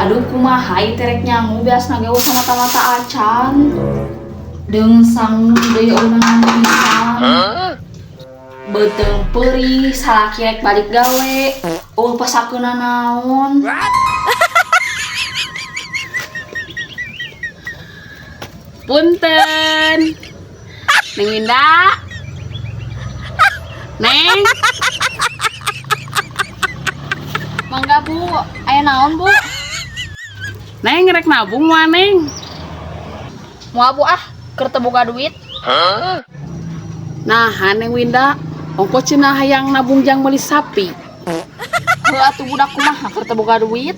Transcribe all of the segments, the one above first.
Aduh kumaha ieu teh rek nyangu beasna ge eueuh mata-mata acan. Deung sangu deui eueuh naon pisan. Beuteung peurih salaki rek balik gawe. Eueuh pasakeunna naon. Punten. Neng Winda. Neng. Mangga Bu, aya naon Bu? Neng rek nabung moal Neng? Moal Bu ah, keur teu boga duit. Nah, Neng Winda, ongko cenah hayang nabung jang meuli sapi. Heuh atuh budak kumaha keur teu boga duit.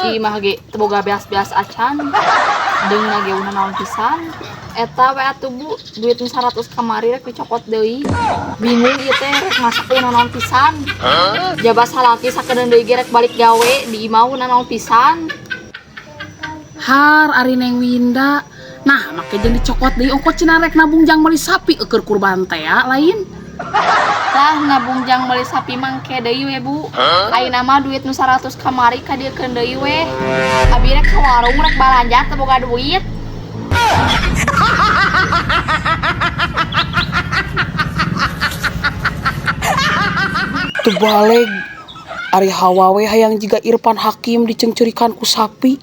Ieu mah ge teu boga beas-beas acan. Deungna ge eueuh naon pisan. Eta we atuh Bu, duit nu 100 kamari rek dicokot deui. Bingung ieu teh rek masak eueuh naon pisan. Jaba salaki sakedeung deui ge rek balik gawe di imah eueuh naon pisan. Har ari Neng Winda. Nah, make jeung dicokot deui ongko cenah rek nabung jang meuli sapi eueur kurban teh ya, lain. Tah nabung jang meuli sapi mangke deui we Bu. Ayeuna mah duit nu 100 kamari kadieukeun deui we. Abi rek ka warung rek balanja teu boga duit. Teu baleg. Ari hawa we hayang jiga Irfan Hakim diceungceurikan ku sapi.